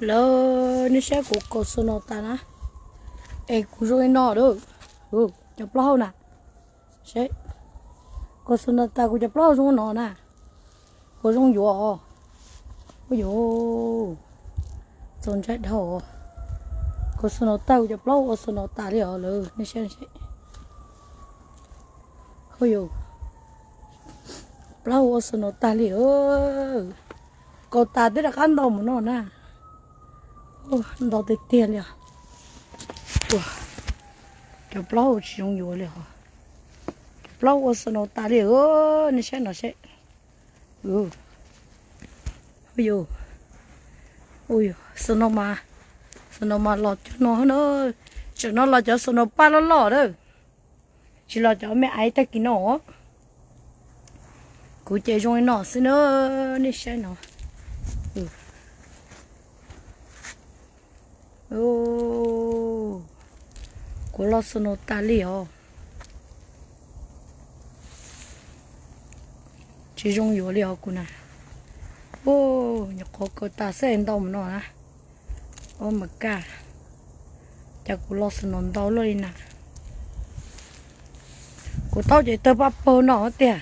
Lawv, nej saib kuv kaus snow tas na. Es kuv zoo li no lawm. Cov plaub hau na. Seb, kaus snow tas kuv cov plaub hau zoo no na. Ua zoo yuav os. Ua yuav, txaus ntshai dhau. Kaus snow tas kuv cov plaub hau ua snow tas li os lawv, nej saib seb. Ua yuav, plaub hau ua snow tas li. Kaus tas twb rov qab ntau mus no na. Ntau tiag tiag li os. Cov plaub hau tsis zoo yuav li os. Cov plaub hau ua snow tas li, nej saib no seb. Ua yuav, snow mas, snow mas los cov no na. Tseem no los cov snow paj loj loj lawm. Tsis los cov me aiv tag kis no. Kuv ces zoo li no xwb na, nej saib no. Kuv los snow tas li os. Tsis zoo yuav li os kuv na. Nyuam qhuav kaus tas xwb ntau mus no na. Oh my god, cas kuv los snow ntau luaj li na. Kuv thaub ces tawg paj paug no tiag.